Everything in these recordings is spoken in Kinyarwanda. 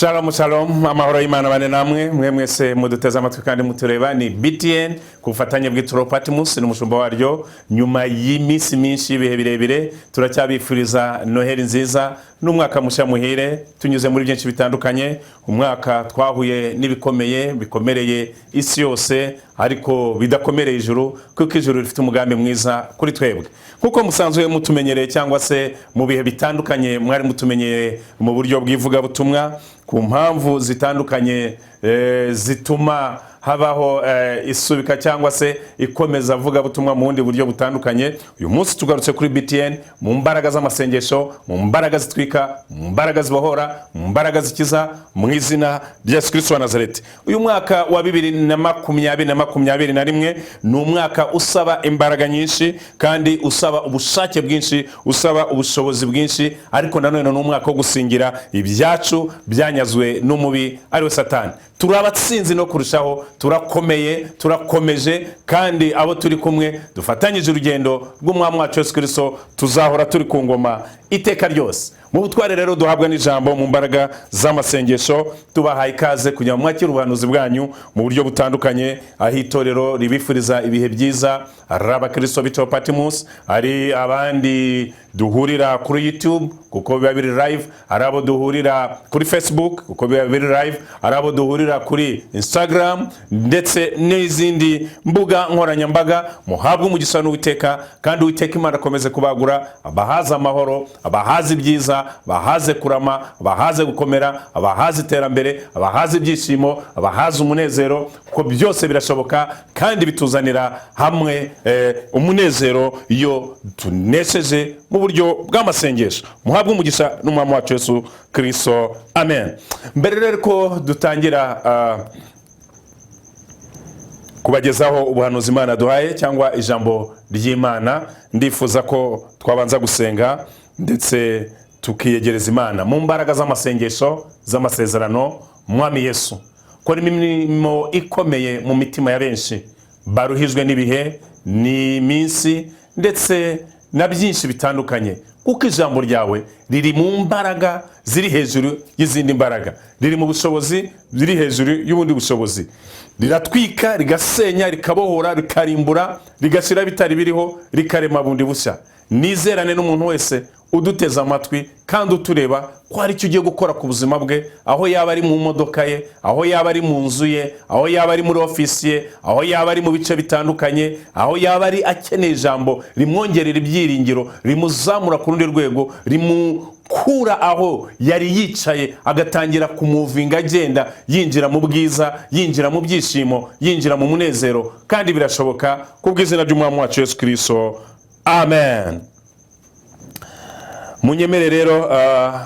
Shalom shalom, amahoro y'Imana bane namwe mwe mwese muduteze amatwi kandi mutureba. Ni BTN ku bufatanye bw'Itorero Patmos n'umushumba waryo. Nyuma y'iminsi myinshi, y'ibihe birebire, turacyabifuriza Noheli nziza n'umwaka mushya muhire. Tunyuze muri byinshi bitandukanye, umwaka twahuye n'ibikomeye bikomereye isi yose, ariko bidakomereye ijuru, kuko ijuru rifite umugambi mwiza kuri twebwe. Nk'uko musanzwe mutumenyereye, cyangwa se mu bihe bitandukanye mwari mutumenyereye mu buryo bw'ivugabutumwa, ku mpamvu zitandukanye zituma habaho isubika cyangwa se ikomeza vugabutumwa mu bundi buryo butandukanye, uyu munsi tugarutse kuri BTN mu mbaraga z'amasengesho, mu mbaraga zitwika, mu mbaraga zibohora, mu mbaraga zikiza, mu izina rya Yesu Kristo wa Nazareti. Uyu mwaka wa 2020 na 21 ni umwaka usaba imbaraga nyinshi kandi usaba ubushake bwinshi, usaba ubushobozi bwinshi, ariko nanone ni umwaka wo gusingira ibyacu byanyazwe n'umubi, ariwe Satani. Turi abatsinzi no kurushaho, turakomeye, turakomeje, kandi abo turi kumwe dufatanyije urugendo rw'Umwami wacu Yesu Kristo, tuzahora turi ku ngoma iteka ryose. Mu butware rero duhabwa n'ijambo, mu mbaraga z'amasengesho, tubahaye ikaze kugira ngo mwakire ubuhanuzi bwanyu mu buryo butandukanye, aho itorero ribifuriza ibihe byiza, ari abakristo b'Itorero Patmos, ari abandi duhurira kuri YouTube kuko biba biri live, ari abo duhurira kuri Facebook kuko biba biri live, ari abo duhurira kuri Instagram ndetse n'izindi mbuga nkoranyambaga. Muhabwe umugisha n'Uwiteka, kandi Uwiteka Imana akomeze kubagura, abahaze amahoro, abahaze ibyiza, abahaze kurama, abahaze gukomera, abahaze iterambere, abahaze ibyishimo, abahaze umunezero, kuko byose birashoboka kandi bituzanira hamwe umunezero iyo tunesheje mu buryo bw'amasengesho. Muhabwe umugisha n'Umwami wacu Yesu Kirisito, amen. Mbere rero ko dutangira kubagezaho ubuhanuzi Imana duhaye cyangwa ijambo ry'Imana, ndifuza ko twabanza gusenga ndetse tukiyegereza Imana mu mbaraga z'amasengesho z'amasezerano. Mwami Yesu, kora imirimo ikomeye mu mitima ya benshi baruhijwe n'ibihe n'iminsi ndetse na byinshi bitandukanye, kuko ijambo ryawe riri mu mbaraga ziri hejuru y'izindi mbaraga, riri mu bushobozi ziri hejuru y'ubundi bushobozi. Riratwika, rigasenya, rikabohora, rikarimbura, rigashyira bitari biriho, rikarema bundi bushya. Nizerane n'umuntu wese uduteze amatwi kandi utureba ko hari icyo ugiye gukora ku buzima bwe, aho yaba ari mu modoka ye, aho yaba ari mu nzu ye, aho yaba ari muri ofisi ye, aho yaba ari mu bice bitandukanye, aho yaba ari akeneye ijambo rimwongerera ibyiringiro, rimuzamura ku rundi rwego, rimukura aho yari yicaye agatangira kumuvinga, agenda yinjira mu bwiza, yinjira mu byishimo, yinjira mu munezero. Kandi birashoboka ku bw'izina ry'Umwami wacu Yesu Kirisito, amen. Munyemere rero,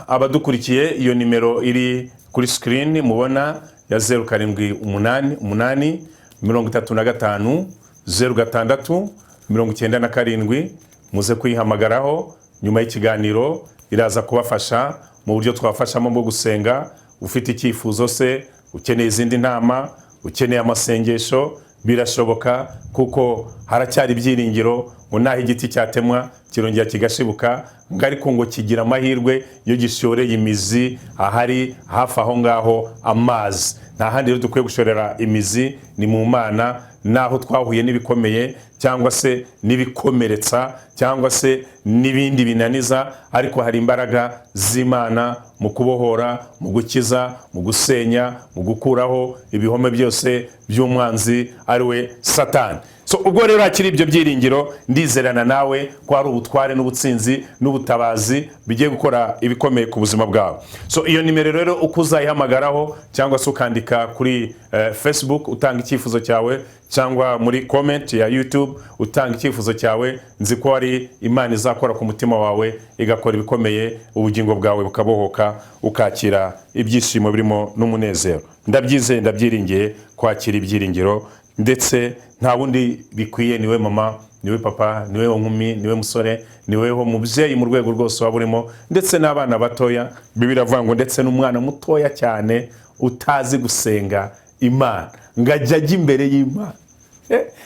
abadukurikiye, iyo nimero iri kuri sikirini mubona ya 0788 35 06 97, muze kuyihamagaraho nyuma y'ikiganiro. Iraza kubafasha mu buryo twafashamo bwo gusenga. Ufite icyifuzo se, ukeneye izindi nama, ukeneye amasengesho, birashoboka kuko haracyari ibyiringiro ngo naho igiti cyatemwa kirongera kigashibuka, ngo ariko ngo kigira amahirwe iyo gishoreye imizi ahari hafi aho ngaho amazi. Nta handi rero dukwiye gushorera imizi, ni mu Mana. Naho twahuye n'ibikomeye cyangwa se n'ibikomeretsa cyangwa se n'ibindi binaniza, ariko hari imbaraga z'Imana mu kubohora, mu gukiza, mu gusenya, mu gukuraho ibihome byose by'umwanzi, ari we Satani. So ubwo rero hakiri ibyo byiringiro, ndizerana nawe ko hari ubutware n'ubutsinzi n'ubutabazi bigiye gukora ibikomeye ku buzima bwawe. So iyo nimero rero, uko uzayihamagaraho cyangwa se ukandika kuri Facebook utanga icyifuzo cyawe, cyangwa muri comment ya YouTube utanga icyifuzo cyawe, nzi ko hari Imana izakora ku mutima wawe, igakora ibikomeye, ubugingo bwawe bukabohoka, ukakira ibyishimo birimo n'umunezero. Ndabyizeye, ndabyiringiye kwakira ibyiringiro, ndetse nta wundi bikwiye, niwe mama, niwe papa, niwe nkumi, niwe musore, niwe mubyeyi, mu rwego rwose waba urimo, ndetse n'abana batoya. Bibiliya iravuga ngo ndetse n'umwana mutoya cyane utazi gusenga Imana ngo ajye ajya imbere y'Imana.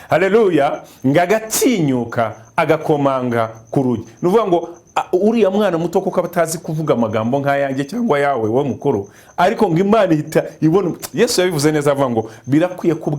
Haleluya! Ngo agatinyuka agakomanga ku rugi. Ni ukuvuga ngo Uriya mwana muto, kuko aba atazi kuvuga amagambo nk'ayanjye cyangwa yawe wowe mukuru, ariko ngo Imana ihita ibona. Yesu yabivuze neza, avuga ngo birakwiye ko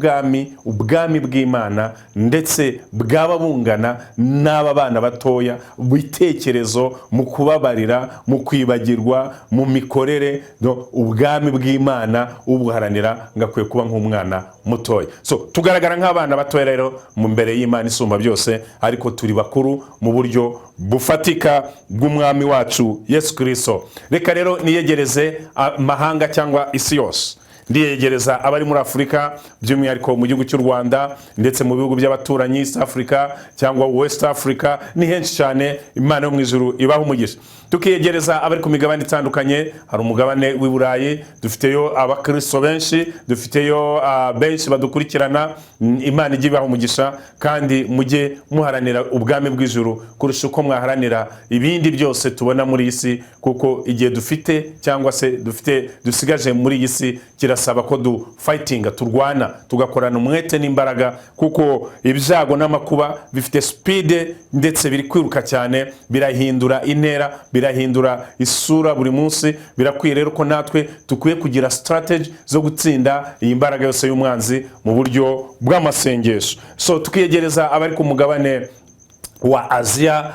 ubwami bw'Imana ndetse bwaba bungana n'aba bana batoya mu bitekerezo, mu kubabarira, mu kwibagirwa, mu mikorere. No, ubwami bw'Imana ubuharanira ngo akwiye kuba nk'umwana mutoya. So tugaragara nk'abana batoya rero mu mbere y'Imana isumba byose, ariko turi bakuru mu buryo bufatika bw'Umwami wacu Yesu Kirisito. Reka rero niyegereze amahanga cyangwa isi yose. Ndiyegereza abari muri Afurika, by'umwihariko mu gihugu cy'u Rwanda, ndetse mu bihugu by'abaturanyi, East Africa cyangwa West Africa, ni henshi cyane. Imana yo mu ijuru ibaha umugisha. Tukiyegereza abari ku migabane itandukanye. Hari umugabane w'i Burayi, dufiteyo abakristo benshi, dufiteyo benshi badukurikirana. Imana ijye ibaha umugisha, kandi mujye muharanira ubwami bw'ijuru kurusha uko mwaharanira ibindi byose tubona muri iyi si, kuko igihe dufite cyangwa se dufite dusigaje muri iyi si kirasaba ko du fightinga, turwana, tugakorana umwete n'imbaraga, kuko ibyago n'amakuba bifite speed, ndetse biri kwiruka cyane, birahindura intera, birahindura isura buri munsi. Birakwiye rero ko natwe dukwiye kugira strategy zo gutsinda iyi mbaraga yose y'umwanzi mu buryo bw'amasengesho. So tukiyegereza abari ku mugabane wa Aziya,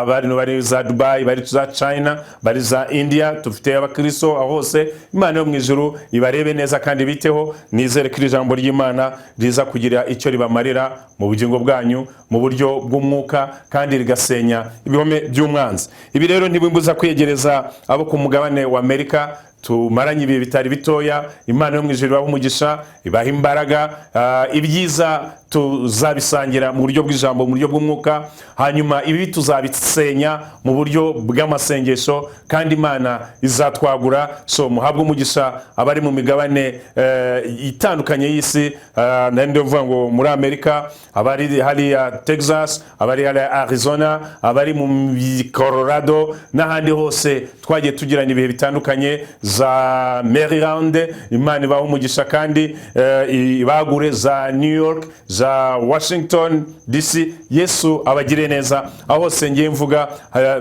bari za Dubai, bari za China, bari za India, dufite abakristo aho hose. Imana yo mu ijuru ibarebe neza kandi biteho. Nizere ko iri jambo ry'Imana riza kugira icyo ribamarira mu bugingo bwanyu mu buryo bw'umwuka, kandi rigasenya ibihome by'umwanzi. Ibi rero ntibimbuza kwiyegereza abo ku mugabane wa Amerika tumaranye ibihe bitari bitoya. Imana yo mu ijuru ibaha umugisha, ibaha imbaraga. Ibyiza tuzabisangira mu buryo bw'ijambo, mu buryo bw'umwuka, hanyuma ibi tuzabisenya mu buryo bw'amasengesho, kandi Imana izatwagura. So muhabwe umugisha abari mu migabane itandukanye y'isi. Nari ndavuga ngo muri Amerika, abari hariya Texas, abari hariya Arizona, abari mu Colorado n'ahandi hose twagiye tugirana ibihe bitandukanye, za Maryland, Imana ibaha umugisha kandi ibagure, za New York, za Washington DC, Yesu abagire neza aho hose ngiye mvuga,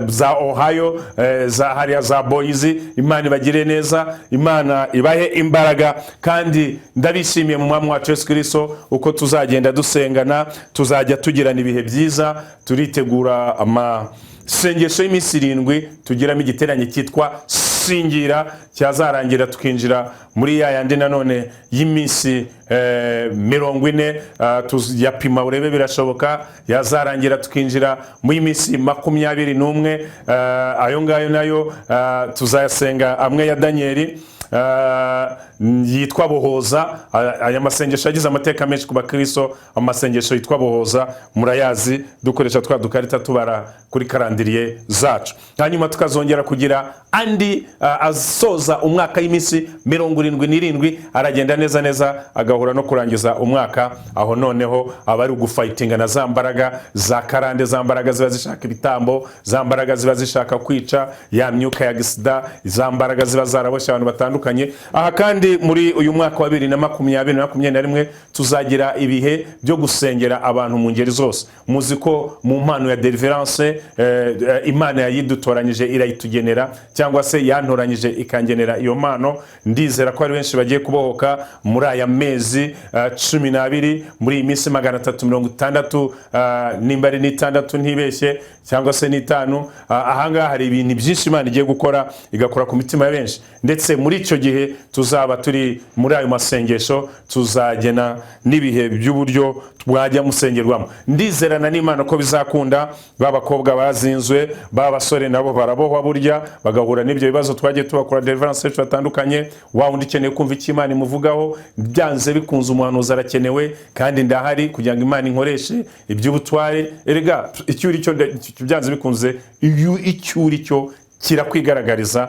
za Ohio, za hariya za Boise. Imana ibagire neza, Imana ibahe imbaraga, kandi ndabishimiye mu Mwami wacu Yesu Kirisito uko tuzagenda dusengana, tuzajya tugirana ibihe byiza. Turitegura amasengesho y'iminsi 7, tugiramo igiterane cyitwa Singira, cyazarangira tukinjira muri ya yandi nanone y'iminsi 40. Yapima urebe, birashoboka. Yazarangira tukinjira mu y'iminsi 21. Ayo ngayo nayo tuzayasenga amwe ya Daniyeli yitwa Bohoza. Aya masengesho yagize amateka menshi ku bakristo. Amasengesho yitwa Bohoza murayazi, dukoresha twa dukarita tubara kuri calendrier zacu. Hanyuma tukazongera kugira andi asoza umwaka y'iminsi 77, aragenda neza neza agahura no kurangiza umwaka. Aho noneho aba ari ugufightinga na za mbaraga za karande, za mbaraga ziba zishaka ibitambo, za mbaraga ziba zishaka kwica, ya myuka ya gisida, za mbaraga ziba zaraboshye abantu batandukanye. Aha kandi muri uyu mwaka wa 2020 na 21 tuzagira ibihe byo gusengera abantu mu ngeri zose. Muzi ko mu mpano ya deliverance Imana yayidutoranyije irayitugenera, cyangwa se yantoranyije ikangenera iyo mpano. Ndizera ko hari benshi bagiye kubohoka muri aya mezi 12, muri iyi minsi 360, nimba ari n'itandatu ntibeshye, cyangwa se n'itanu. Ahangaha hari ibintu byinshi Imana igiye gukora, igakora ku mitima ya benshi. Ndetse muri icyo gihe tuzaba turi muri ayo masengesho, tuzagena n'ibihe by'uburyo mwajya musengerwamo. Ndizerana n'Imana ko bizakunda. Ba bakobwa bazinzwe, ba basore nabo barabohwa burya, bagahura n'ibyo bibazo, twagiye tubakora deliverance benshi batandukanye. Wa wundi ukeneye kumva icyo Imana imuvugaho, byanze bikunze umuhanuzi arakenewe, kandi ndahari kugira ngo Imana inkoreshe iby'ubutware. Erega icyo uri cyo byanze bikunze, iyo icyo uri cyo kirakwigaragariza.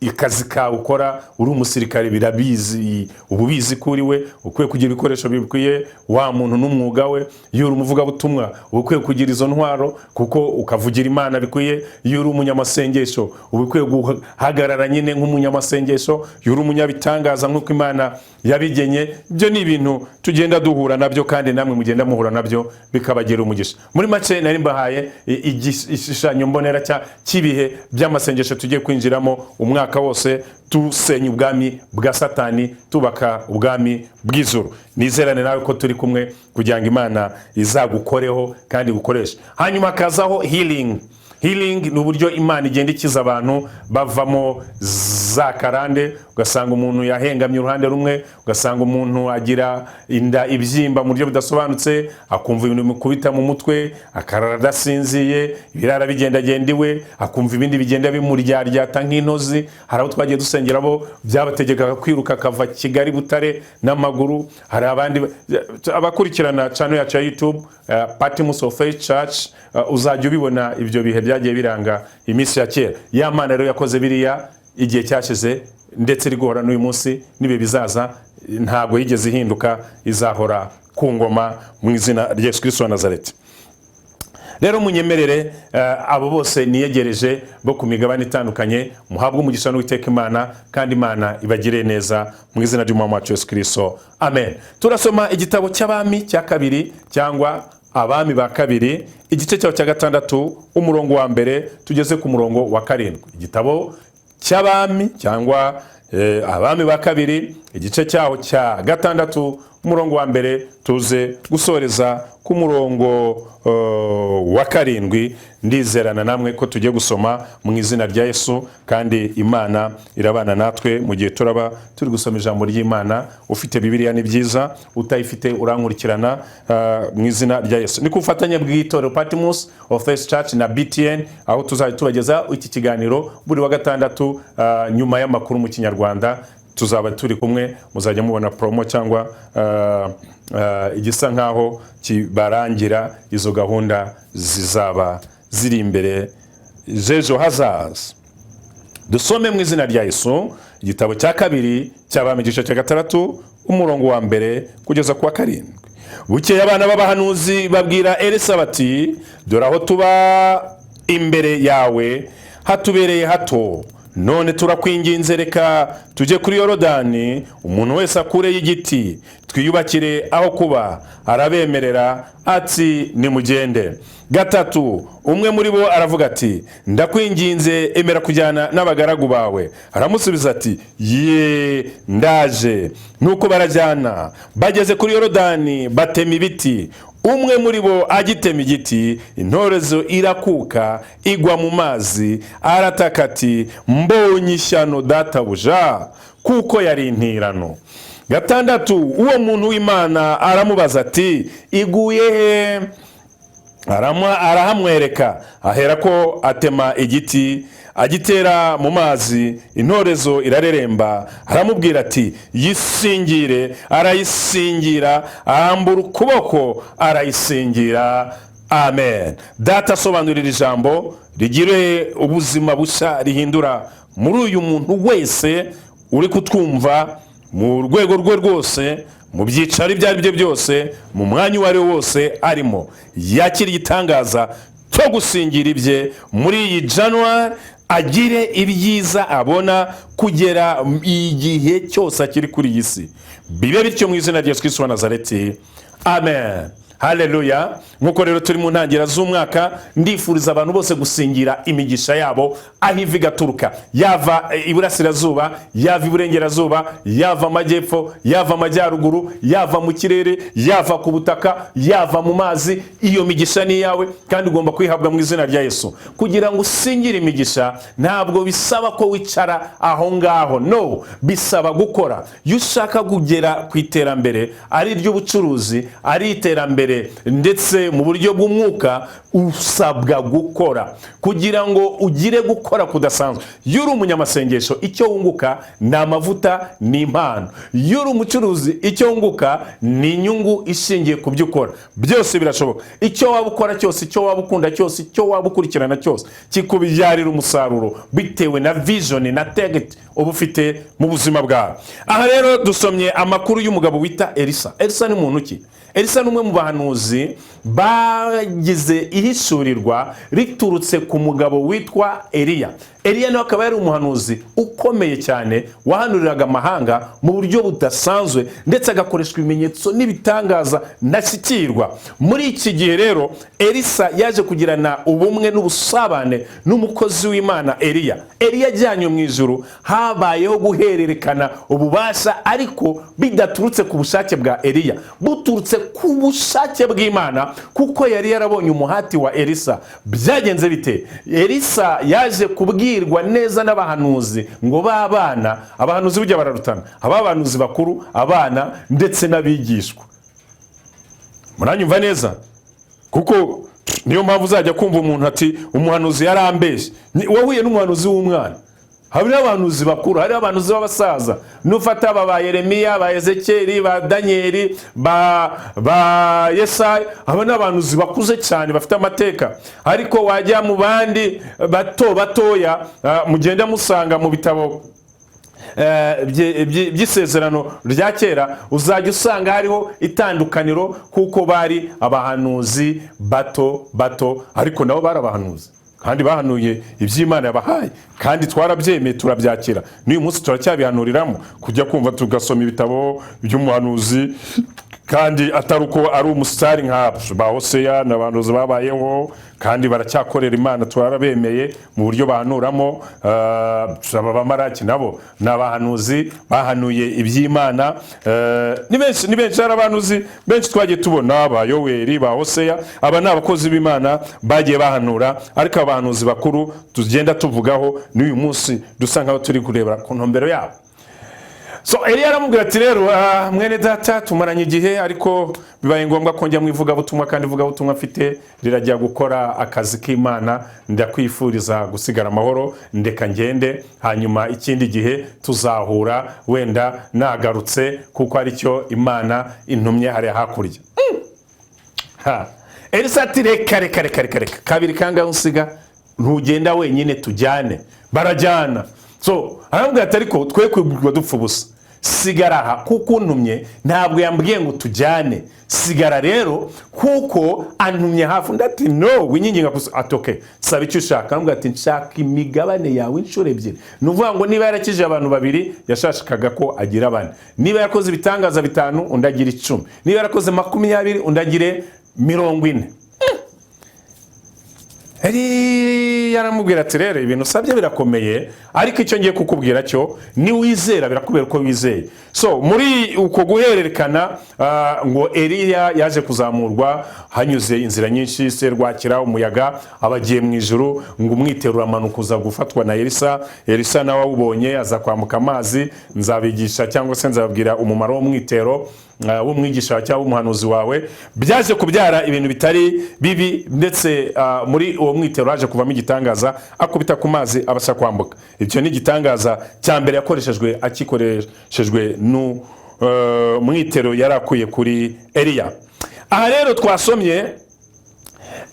Akazi kawe ukora uri umusirikare birabizi, uba ubizi ko uri we ukwiye kugira ibikoresho bikwiye wa muntu n'umwuga we. Iyo uri umuvugabutumwa, uba ukwiye kugira izo ntwaro kuko ukavugira Imana bikwiye. Iyo uri umunyamasengesho, uba ukwiye guhagarara nyine nk'umunyamasengesho. Iyo uri umunyabitangaza, nk'uko Imana yabigenye. Ibyo ni ibintu tugenda duhura nabyo, kandi namwe mugenda muhura nabyo, bikabagira umugisha. Muri make, nari mbahaye igishushanyo mbonera cy'ibihe by'amasengesho tugiye kwinjiramo umwaka wose, dusenya ubwami bwa Satani, tubaka ubwami bw'ijuru. Nizerane nawe ko turi kumwe kugira ngo Imana izagukoreho kandi igukoreshe. Hanyuma hakazaho healing. Healing ni uburyo Imana igenda ikiza abantu bavamo za karande. Ugasanga umuntu yahengamye uruhande rumwe, ugasanga umuntu agira inda ibyimba mu buryo budasobanutse, akumva ibintu bimukubita mu mutwe, akarara adasinziye, ibirara bigendagenda iwe, akumva ibindi bigenda bimuryaryata nk'intozi. Hari abo twagiye dusengera bo byabategekaga kwiruka akava Kigali Butare n'amaguru. Hari abandi abakurikirana channel yacu ya YouTube, Patmos of Faith Church, uzajya ubibona ibyo bihe byagiye biranga iminsi ya kera. Ya Mana rero yakoze biriya igihe cyashize, ndetse iri guhora n'uyu munsi n'ibihe bizaza, ntabwo yigeze ihinduka, izahora ku ngoma mu izina rya Yesu Kirisito wa Nazareti. Rero munyemerere, abo bose niyegereje bo ku migabane itandukanye, muhabwe umugisha n'Uwiteka Imana, kandi Imana ibagire neza mu izina ry'Umwami wacu Yesu Kirisito, amen. Turasoma igitabo cy'Abami cya kabiri, cyangwa Abami ba kabiri, igice cyaho cya gatandatu, umurongo wa mbere tugeze ku murongo wa karindwi. Igitabo cy'Abami cyangwa Abami ba kabiri, igice cyaho cya gatandatu, umurongo wa mbere tuze gusoreza ku murongo wa karindwi. Ndizerana namwe ko tugiye gusoma mu izina rya Yesu, kandi Imana irabana natwe mu gihe turaba turi gusoma ijambo ry'Imana. Ufite Bibiliya ni byiza, utayifite urankurikirana mu izina rya Yesu. Ni ku bufatanye bw'itorero Patmos of Faith Church na BTN, aho tuzajya tubageza iki kiganiro buri wa gatandatu nyuma y'amakuru mu Kinyarwanda. Tuzaba turi kumwe, muzajya mubona promo cyangwa igisa nkaho kibarangira izo gahunda zizaba ziri imbere z'ejo hazaza. Dusome mu izina rya Yesu, igitabo cya kabiri cy'Abami, igice cya gatandatu, umurongo wa mbere kugeza ku wa karindwi. Bukeye abana b'abahanuzi babwira Elisa bati: "Dore aho tuba imbere yawe hatubereye hato. None turakwinginze, reka tujye kuri Yorodani, umuntu wese akureyo igiti, twiyubakire aho kuba." Arabemerera ati: "Nimugende." Gatatu, umwe muri bo aravuga ati: "Ndakwinginze, emera kujyana n'abagaragu bawe." Aramusubiza ati: "Ye, ndaje." Nuko barajyana. Bageze kuri Yorodani batema ibiti. Umwe muri bo agitema igiti, intorezo irakuka igwa mu mazi. Arataka ati: "Mbonye ishyano, databuja!" Kuko yari intirano. Gatandatu, uwo muntu w'Imana aramubaza ati: "Iguye he?" Arahamwereka. Ahera ko atema igiti, agitera mu mazi, intorezo irareremba. Aramubwira ati: "Yisingire." Arayisingira, arambura ukuboko arayisingira. Amen. Data, asobanurira ijambo rigire ubuzima bushya rihindura muri uyu muntu wese uri kutwumva, mu rwego rwe rwose, mu byicaro ibyo ari byo byose, mu mwanya uwo ari wo wose arimo, yakira igitangaza cyo gusingira ibye muri iyi January, agire ibyiza abona kugera igihe cyose akiri kuri iyi si. Bibe bityo mu izina rya Yesu Kristo wa Nazareti, amen. Haleluya! Nk'uko rero turi mu ntangiriro z'umwaka, ndifuriza abantu bose gusingira imigisha yabo aho iva igaturuka, yava iburasirazuba, yava iburengerazuba, yava amajyepfo, yava amajyaruguru, yava mu kirere, yava ku butaka, yava mu mazi. Iyo migisha ni iyawe kandi ugomba kwihabwa mu izina rya Yesu. Kugira ngo usingire imigisha, ntabwo bisaba ko wicara aho ngaho, no bisaba gukora. Iyo ushaka kugera ku iterambere, ari iry'ubucuruzi, ari iterambere imbere ndetse mu buryo bw'umwuka usabwa gukora kugira ngo ugire gukora kudasanzwe. Iyo uri umunyamasengesho, icyo wunguka ni amavuta, ni impano. Iyo uri umucuruzi, icyo wunguka ni inyungu ishingiye ku byo ukora. Byose birashoboka. Icyo waba ukora cyose, icyo waba ukunda cyose, icyo waba ukurikirana cyose, kikubyarira umusaruro bitewe na vision na target uba ufite mu buzima bwawe. Aha rero dusomye amakuru y'umugabo wita Elisa. Elisa ni muntu ki? Elisa ni umwe mu bahanuzi bagize ihishurirwa riturutse ku mugabo witwa Eliya. Eliya nawe akaba yari umuhanuzi ukomeye cyane, wahanuriraga amahanga mu buryo budasanzwe, ndetse agakoreshwa ibimenyetso n'ibitangaza ntashyikirwa. Muri iki gihe rero, Elisa yaje kugirana ubumwe n'ubusabane n'umukozi w'Imana Eliya. Eliya ajyanywe mu ijuru, habayeho guhererekana ububasha, ariko bidaturutse ku bushake bwa Eliya, buturutse ku bushake bw'Imana, kuko yari yarabonye umuhati wa Elisa. Byagenze bite? Elisa yaje kubwirwa neza n'abahanuzi ngo b'abana. Abahanuzi burya bararutana: haba abahanuzi bakuru, abana ndetse n'abigishwa. Muranyumva neza? Kuko niyo mpamvu uzajya kumva umuntu ati: "Umuhanuzi yarambeshye." Wahuye n'umuhanuzi w'umwana. Hariho abahanuzi bakuru, hariho abahanuzi b'abasaza. Nufata aba ba Yeremiya, ba Ezekeri, ba Daniyeli, ba Yesaya, aba ni abahanuzi bakuze cyane bafite amateka. Ariko wajya mu bandi bato batoya, mugenda musanga mu bitabo by'isezerano rya kera, uzajya usanga hariho itandukaniro, kuko bari abahanuzi bato bato, ariko nabo bari abahanuzi kandi bahanuye iby'Imana yabahaye, kandi twarabyemeye, turabyakira. N'uyu munsi turacyabihanuriramo, kujya kumva tugasoma ibitabo by'umuhanuzi, kandi atari uko ari umusitari nka ba Hoseya n'abahanuzi babayeho kandi baracyakorera Imana, turabemeye mu buryo bahanuramo. Aba Bamaraki nabo ni abahanuzi bahanuye iby'Imana. Ni benshi, ni benshi. Hari abahanuzi benshi twagiye tubona, ba Yoweri, ba Hoseya. Aba ni abakozi b'Imana bagiye bahanura, ariko abahanuzi bakuru tugenda tuvugaho n'uyu munsi dusa nkaho turi kurebera ku ntumbero yabo. So Eliya aramubwira ati: "Rero mwene data, tumaranye igihe, ariko bibaye ngombwa ko njya mu ivugabutumwa, kandi ivugabutumwa mfite rirajya gukora akazi k'Imana. Ndakwifuriza gusigara amahoro, ndeka ngende, hanyuma ikindi gihe tuzahura wenda nagarutse, kuko aricyo Imana intumye hariya hakurya." Ha. Elisa ati: "Reka, reka, reka, reka, reka! Kabiri kangahe usiga? Ntugenda wenyine, tujyane." Barajyana. So aramubwira ati: "Ariko twe kwibwirwa dupfa ubusa, sigara aha, kuko untumye ntabwo yambwiye ngo tujyane. Sigara rero kuko antumye hafi." Undi ati: "No, winyinginga gusa." Ati: "Okay, saba icyo ushaka." Aramubwira ati: "Nshaka imigabane yawe inshuro ebyiri." Ni ukuvuga ngo niba yarakijije abantu babiri, yashakaga ko agira bane. Niba yarakoze ibitangaza bitanu, undi agira 10. Niba yarakoze 20, undi agire 40. Yari yaramubwira ati: "Rero ibintu usabye birakomeye, ariko icyo ngiye kukubwira cyo, niwizera birakubera uko wizeye." So muri uko guhererekana, ngo Eliya yaje kuzamurwa hanyuze inzira nyinshi, serwakira, umuyaga, abagiye mu ijuru. Ngo umwitero uramanuka uza gufatwa na Elisa. Elisa nawe awubonye aza kwambuka amazi. Nzabigisha cyangwa se nzababwira umumaro w'umwitero w'umwigisha wawe cyangwa w'umuhanuzi wawe. Byaje kubyara ibintu bitari bibi, ndetse muri uwo mwitero haje kuvamo igitangaza, akubita ku mazi abasha kwambuka. Icyo ni igitangaza cya mbere yakoreshejwe, akikoreshejwe n'umwitero yari akuye kuri Eliya. Aha rero twasomye,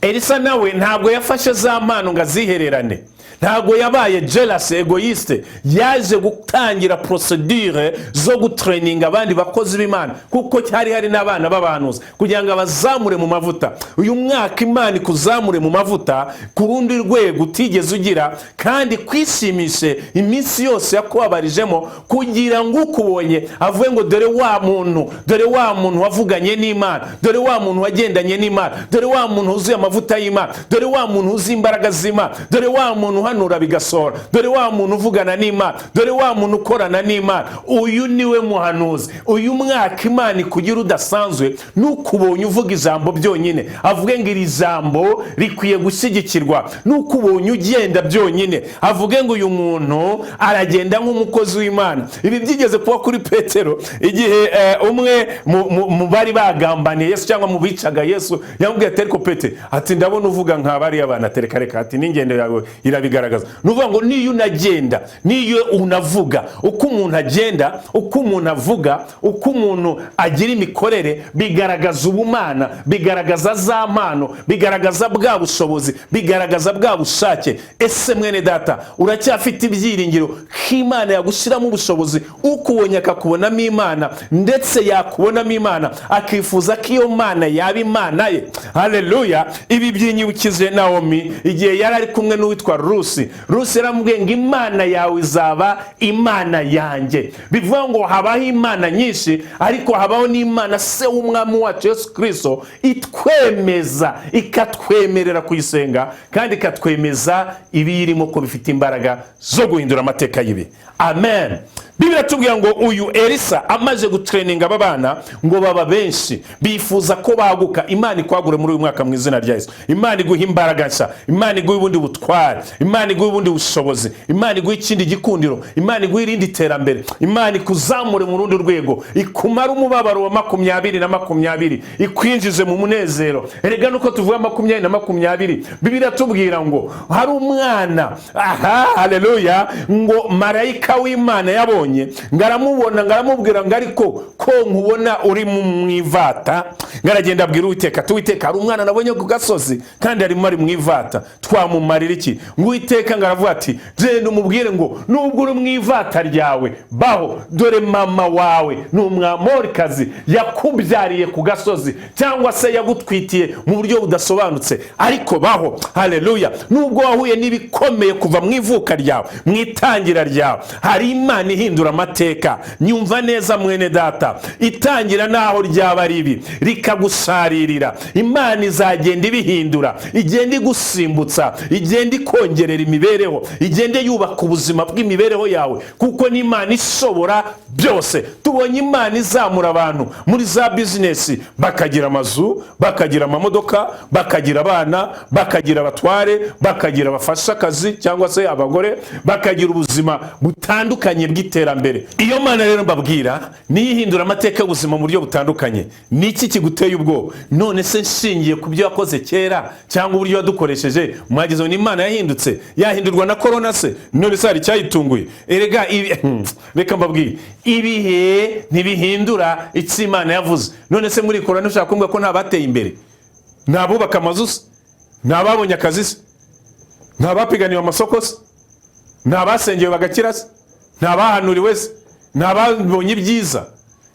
Elisa nawe ntabwo yafashe za mpano ngo azihererane, ntabwo yabaye jealous, égoïste. Yaje gutangira procédure zo gutraininga abandi bakozi b'Imana, kuko hari hari n'abana b'abahanuzi, kugira ngo abazamure mu mavuta. Uyu mwaka Imana ikuzamure mu mavuta ku rundi rwego utigeze ugira, kandi kwishimishe iminsi yose yakubabarijemo, kugira ngo ukubonye avuge ngo: "Dore wa muntu, dore wa muntu wavuganye n'Imana, dore wa muntu wagendanye n'Imana, dore wa muntu wuzuye amavuta y'Imana, dore wa muntu wuzuye imbaraga z'Imana, dore wa muntu uhanura." uhanura bigasohora, dore wa muntu uvugana n'Imana, dore wa muntu ukorana n'Imana, uyu niwe muhanuzi. Uyu mwaka Imana ikugira udasanzwe, nukubonye uvuga ijambo byonyine avuge ngo iri jambo rikwiye gushyigikirwa, nukubonye ugenda byonyine avuge ngo uyu muntu aragenda nk'umukozi w'Imana. Ibi byigeze kuba kuri Petero igihe umwe mu bari bagambaniye Yesu cyangwa mu bicaga Yesu yamubwiye ati ariko Pete, ati ndabona uvuga nka bariya bantu, atereka reka, ati n'ingendo yawe irabigaragaza. Ni ukuvuga ngo niyo unagenda, niyo unavuga, uko umuntu agenda, uko umuntu avuga, uko umuntu agira imikorere, bigaragaza ubumana, bigaragaza za mpano, bigaragaza bwa bushobozi, bigaragaza bwa bushake. Ese mwene data, uracyafite ibyiringiro ko Imana yagushyiramo ubushobozi, ukubonye akakubonamo Imana, ndetse yakubonamo Imana akifuza ko iyo Mana yaba Imana ye? Haleluya! Ibi byinyibukije Nawomi igihe yari ari kumwe n'uwitwa Rusi. Rusi yaramubwiye ngo Imana yawe izaba Imana yanjye. Bivuga ngo habaho imana nyinshi, ariko habaho n'Imana se w'umwami wacu Yesu Kirisito, itwemeza, ikatwemerera kuyisenga, kandi ikatwemeza ibiyirimo ko bifite imbaraga zo guhindura amateka y'ibi. Amen. Bibiliya iratubwira ngo uyu Elisa amaze gutraininga aba bana ngo baba benshi, bifuza ko baguka. Imana ikwagure muri uyu mwaka mu izina rya Yesu. Imana iguha imbaraga nshya, Imana iguha ubundi butware, Imana iguha ubundi bushobozi, Imana iguha ikindi gikundiro, Imana iguha irindi terambere, Imana ikuzamure mu rundi rwego, ikumara umubabaro wa 2020, ikwinjize mu munezero. Erega nuko tuvuga 2020, Bibiliya iratubwira ngo hari umwana, aha haleluya, ngo marayika w'Imana yabonye, ngo aramubona, ngo aramubwira ngo ariko ko nkubona uri mu ivata? Ngo aragenda abwira Uwiteka ati Uwiteka, hari umwana nabonye ku gasozi kandi arimo ari mu ivata, twamumarira iki? Ngo Uwiteka ngo aravuga ati genda umubwire ngo nubwo uri mu ivata ryawe, baho, dore mama wawe ni Umwamorikazi, yakubyariye ku gasozi cyangwa se yagutwitiye mu buryo budasobanutse, ariko baho. Haleluya! Nubwo wahuye n'ibikomeye kuva mu ivuka ryawe, mu itangira ryawe, hari Imana ihindura amateka. Nyumva neza mwene data, itangira naho ryaba ribi rikagusaririra, Imana izagenda ibihindura, igenda igusimbutsa, igenda ikongerera imibereho, igenda yubaka ubuzima bw'imibereho yawe, kuko ni Imana ishobora byose. Tubonye Imana izamura abantu muri za bizinesi, bakagira amazu, bakagira amamodoka, bakagira abana, bakagira abatware, bakagira abafashakazi cyangwa se abagore, bakagira ubuzima butandukanye bw'iterambere. Iyo Mana rero mbabwira niyo ihindura amateka y'ubuzima mu buryo butandukanye. Ni iki kiguteye ubwoba? None se nshingiye ku byo yakoze kera cyangwa uburyo yadukoresheje, mwagize ngo ni Imana yahindutse? Yahindurwa na korona se? None se hari icyayitunguye? Erega reka mbabwire, ibihe ntibihindura icyo Imana yavuze. None se muri korona ushaka kumbwira ko nta bateye imbere, nta bubaka amazu se, nta babonye akazi se, nta bapiganiwe amasoko se, nta basengewe bagakira se, nta bahanuriwe se, nta babonye ibyiza?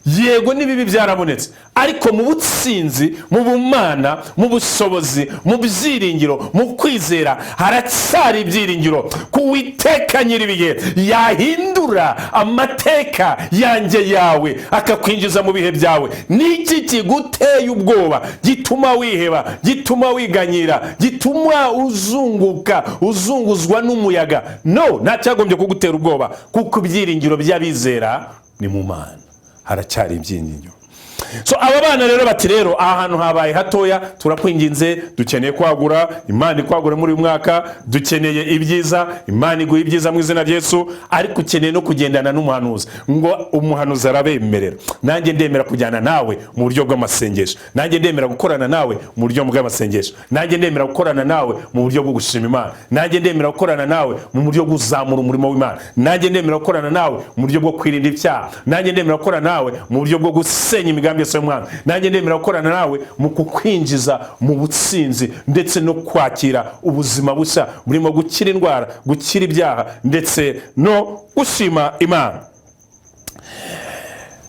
Yego, n'ibibi byarabonetse, ariko mu butsinzi, mu bumana, mu bushobozi, mu byiringiro, mu kwizera, haracyari ibyiringiro ku Uwiteka nyir'ibihe yahindura amateka yanjye, yawe, akakwinjiza mu bihe byawe. Niki kiguteye ubwoba gituma wiheba, gituma wiganyira, gituma uzunguka, uzunguzwa n'umuyaga? No nta cyagombye kugutera ubwoba, kuko ibyiringiro by'abizera ni mu Mana. Haracyari ibyiringiro. So aba bana rero bati rero aha hantu habaye hatoya, turakwinginze, dukeneye kwagura. Imana ikwagura muri uyu mwaka. Dukeneye ibyiza, Imana iguha ibyiza mu izina rya Yesu, ariko ukeneye no kugendana n'umuhanuzi. Ngo umuhanuzi arabemerera: nanjye ndemera kujyana nawe mu buryo bw'amasengesho, nanjye ndemera gukorana nawe mu buryo bw'amasengesho, nanjye ndemera gukorana nawe mu buryo bwo gushima Imana, nanjye ndemera gukorana nawe mu buryo bwo kuzamura umurimo w'Imana, nanjye ndemera gukorana nawe mu buryo bwo kwirinda ibyaha, nanjye ndemera gukorana nawe mu buryo bwo gusenya imigambi yose y'umwana, nanjye ndemera gukorana nawe mu kukwinjiza mu butsinzi ndetse no kwakira ubuzima bushya burimo gukira indwara, gukira ibyaha, ndetse no gushima Imana.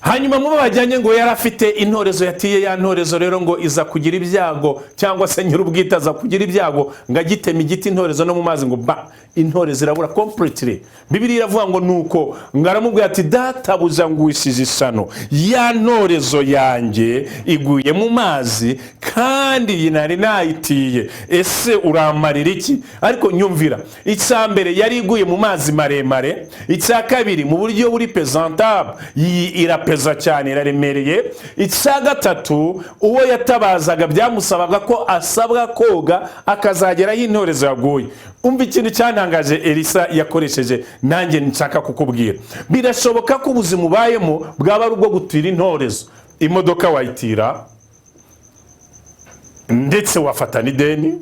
Hanyuma mubo bajyanye ngo yari afite intorezo yatiye. Ya ntorezo rero ngo iza kugira ibyago, cyangwa se nyir'ubwite aza kugira ibyago, ngo agitema igiti, intorezo no mu mazi ngo ba, intorezo irabura completely. Bibiliya iravuga ngo nuko ngo aramubwira ati: "Databuja, ngwishije isano, ya ntorezo yanjye iguye mu mazi kandi iyi nari nayitiye, ese uramarira iki?" Ariko nyumvira, icya mbere yari iguye mu mazi maremare, icya kabiri mu buryo buri pesantable, iyi irapeza cyane, iraremereye, icya gatatu uwo yatabazaga byamusabaga ko asabwa koga akazagera aho intorezo yaguye. Umva ikintu cyantangaje Elisa yakoresheje, nanjye nshaka kukubwira. Birashoboka ko ubuzima ubayemo bwaba ari ubwo gutira intorezo. Imodoka wayitira, ndetse wafata n'ideni,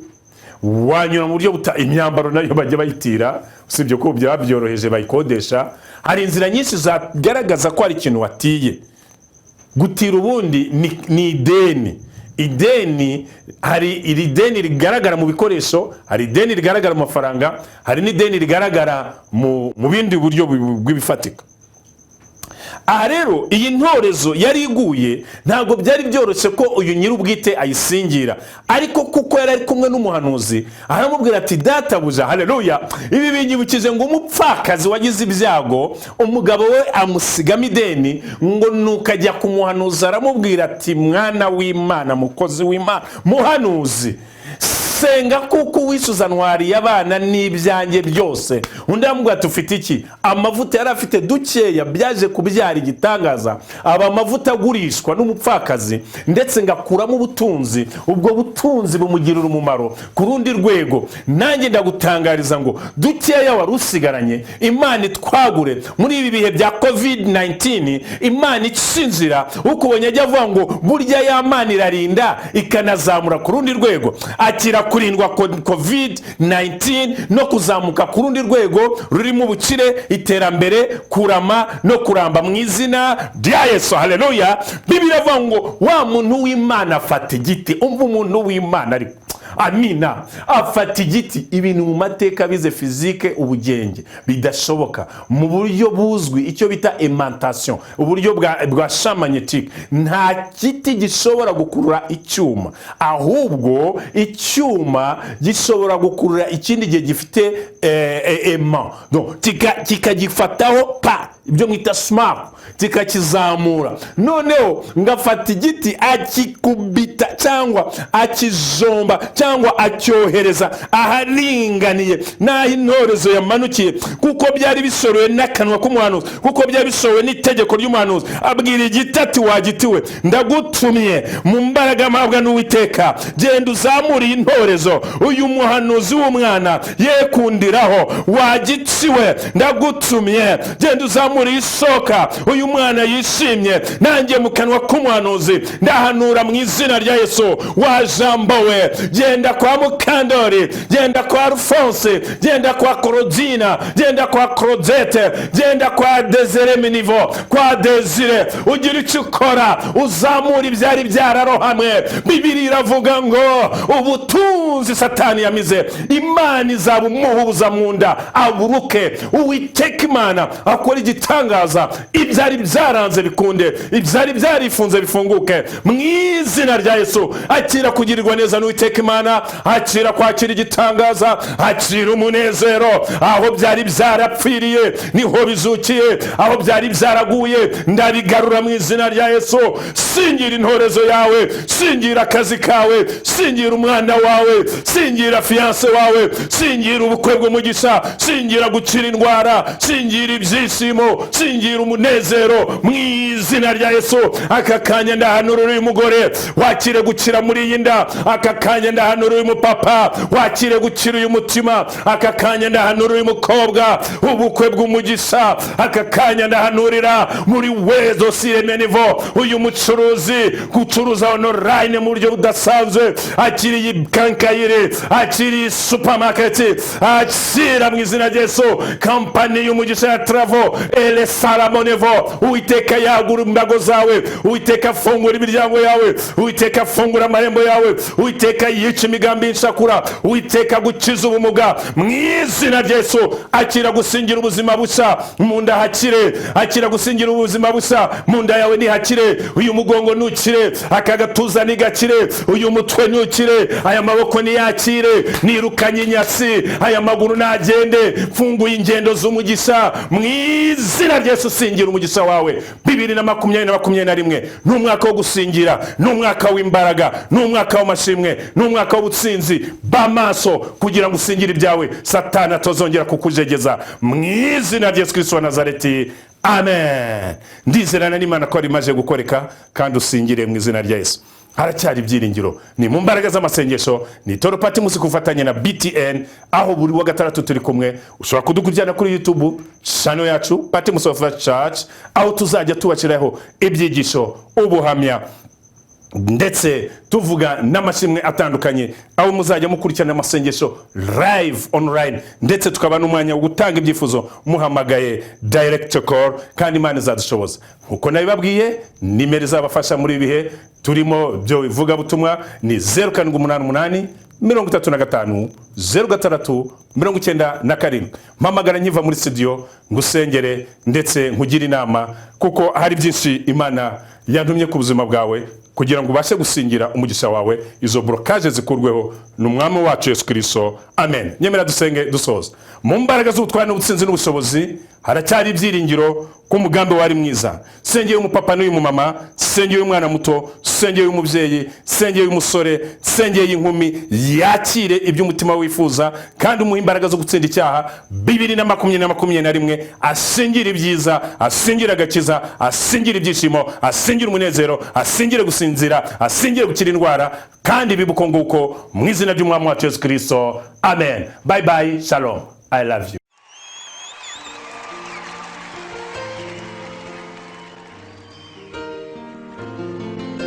wanyura mu buryo buta, imyambaro nayo bajya bayitira, usibye ko byaba byoroheje bayikodesha. Hari inzira nyinshi zagaragaza ko hari ikintu watiye. Gutira ubundi ni ideni. Ideni, hari iri deni rigaragara mu bikoresho, hari ideni rigaragara mu mafaranga, hari n'ideni rigaragara mu bindi buryo bw'ibifatika. Aha rero iyi ntorezo yari iguye, ntabwo byari byoroshye ko uyu nyir'ubwite ayisingira, ariko kuko yari ari kumwe n'umuhanuzi aramubwira ati: "Databuja." Haleluya! Ibi binyibukije ngo umupfakazi wagize ibyago, umugabo we amusigamo ideni, ngo nuko ajya ku muhanuzi aramubwira ati: "Mwana w'Imana, mukozi w'Imana, muhanuzi, senga kuko uwishyuza ntwariye abana n'ibyanjye byose." Undi aramubwira ati: "Ufite iki?" Amavuta yari afite dukeya byaje kubyara igitangaza, aba amavuta agurishwa n'umupfakazi, ndetse ngakuramo ubutunzi. Ubwo butunzi bumugirira umumaro ku rundi rwego. Nanjye ndagutangariza ngo dukeya wari usigaranye, Imana itwagure muri ibi bihe bya COVID 19. Imana ica inzira. Ukubonye ajya avuga ngo burya ya Mana irarinda ikanazamura ku rundi rwego. Akira kurindwa COVID 19 no kuzamuka ku rundi rwego rurimo ubukire, iterambere, kurama no kuramba mu izina rya Yesu. Haleluya! Bibiliya iravuga ngo wa muntu w'Imana afata igiti. Umva, umuntu w'Imana ariko, amina, afata igiti, ibintu mu mateka bize physique, ubugenge, bidashoboka mu buryo buzwi, icyo bita aimantation, uburyo bwa champ magnétique. Nta giti gishobora gukurura icyuma, ahubwo icyuma gishobora gukurura ikindi gihe gifite aimant. Donc, kikagifataho pa ibyo mwita smart, kikakizamura. Noneho ngafata igiti akikubita cyangwa akijomba cyangwa acyohereza aharinganiye n'aho intorezo yamanukiye, kuko byari bisorowe n'akanwa k'umuhanuzi, kuko byari bisorowe n'itegeko ry'umuhanuzi. Abwira igiti ati: "Wa giti we, ndagutumye mu mbaraga mpabwa n'Uwiteka, genda uzamure iyi ntorezo, uyu muhanuzi w'umwana yekundiraho. Wa giti we, ndagutumye, genda uzamure iyi soka, uyu mwana yishimye." Nanjye mu kanwa k'umuhanuzi ndahanura mu izina rya Yesu: wa jambo we, genda kwa Mukandori, genda kwa Alphonse, genda kwa Claudina, genda kwa Claudette, genda kwa Desire Minivo, kwa Desire, ugira icyo ukora, uzamura ibyari byararohamwe. Bibiliya iravuga ngo ubutunzi Satani yamize, Imana izaba umuhuza mu nda aburuke. Uwiteka Imana akora igitangaza, ibyari byaranze bikunde, ibyari byarifunze bifunguke mu izina rya Yesu. Akira kugirirwa neza n'Uwiteka Imana, akira kwakira igitangaza, akira umunezero. Aho byari byarapfiriye niho bizukiye, aho byari byaraguye ndabigarura mu izina rya Yesu. Singira intorezo yawe, singira akazi kawe, singira umwana wawe, singira fiancé wawe, singira ubukwe bw'umugisha, singira gukira indwara, singira ibyishimo, singira umunezero mu izina rya Yesu. Aka kanya ndahanura uyu mugore, wakire gukira muri iyi nda. Aka kanya ndahanura uyu mupapa, wakire gukira uyu mutima. Aka kanya ndahanura uyu mukobwa, ubukwe bw'umugisha. Aka kanya ndahanurira muri wezo siremenivo uyu mucuruzi gucuruza online mu buryo budasanzwe. Akiriye quincaillerie, akiriye supermarket, akira mu izina rya Yesu kampani y'umugisha ya travel. Ele saramonevo. Uwiteka yagura imbago zawe, Uwiteka afungura imiryango yawe, Uwiteka afungura amarembo yawe, Uwiteka yica imigambi y'inshakura, Uwiteka gukiza ubumuga mu izina rya Yesu. Akira gusingira ubuzima bushya mu nda hakire, akira gusingira ubuzima bushya mu nda yawe nihakire, uyu mugongo ntukire, aka gatuza ntigakire, uyu mutwe ntukire, aya maboko niyakire, nirukanye inyatsi, aya maguru nagende, mfunguye ingendo z'umugisha mu izina rya Yesu. Singira umugisha wawe. 2020 na 21 ni umwaka wo gusingira, ni umwaka w'imbaraga, ni umwaka w'amashimwe, ni umwaka w'ubutsinzi. Ba maso kugira ngo usingire ibyawe, Satani atazongera kukujegeza mu izina rya Yesu Kristo wa Nazareti, amen. Ndizerana n'Imana ko ari imaze gukoreka, kandi usingire mu izina rya Yesu. Haracyari ibyiringiro, ni mu mbaraga z'amasengesho. Ni Toro Patimusi ku bufatanye na BTN, aho buri wa gatandatu turi kumwe. Ushobora kudukurikirana kuri YouTube channel yacu Patimusi of Church, aho tuzajya tubashyiraho ibyigisho, ubuhamya, ndetse tuvuga n'amashimwe atandukanye, aho muzajya mukurikirana amasengesho live online, ndetse tukaba n'umwanya wo gutanga ibyifuzo muhamagaye direct call. Kandi Imana izadushoboza nkuko nabibabwiye. Nimero izabafasha muri ibi bihe turimo byo ivugabutumwa ni 0788 35 06 97. Mpamagara nkiva muri studio, ngusengere ndetse nkugire inama, kuko hari byinshi Imana yantumye ku buzima bwawe kugira ngo ubashe gusingira umugisha wawe, izo blocage zikurweho. Ni Umwami wacu Yesu Kirisito, amen. Nyemera dusenge dusoza. Mu mbaraga z'ubutware n'ubutsinzi n'ubushobozi, haracyari ibyiringiro ko umugambi wari mwiza. Sengeye umupapa n'uyu mumama, sengeye umwana muto, sengeye umubyeyi, sengeye umusore, sengeye inkumi, yakire ibyo umutima wifuza, kandi umuhe imbaraga zo gutsinda icyaha. 2020 na 21, asingire ibyiza, asingire agakiza, asingire ibyishimo, asingire umunezero, asingire gusinzira, asingire gukira indwara, kandi bibe uko nguko mu izina ry'Umwami wacu Yesu Kirisito, amen. Bye bye, shalom, I love you.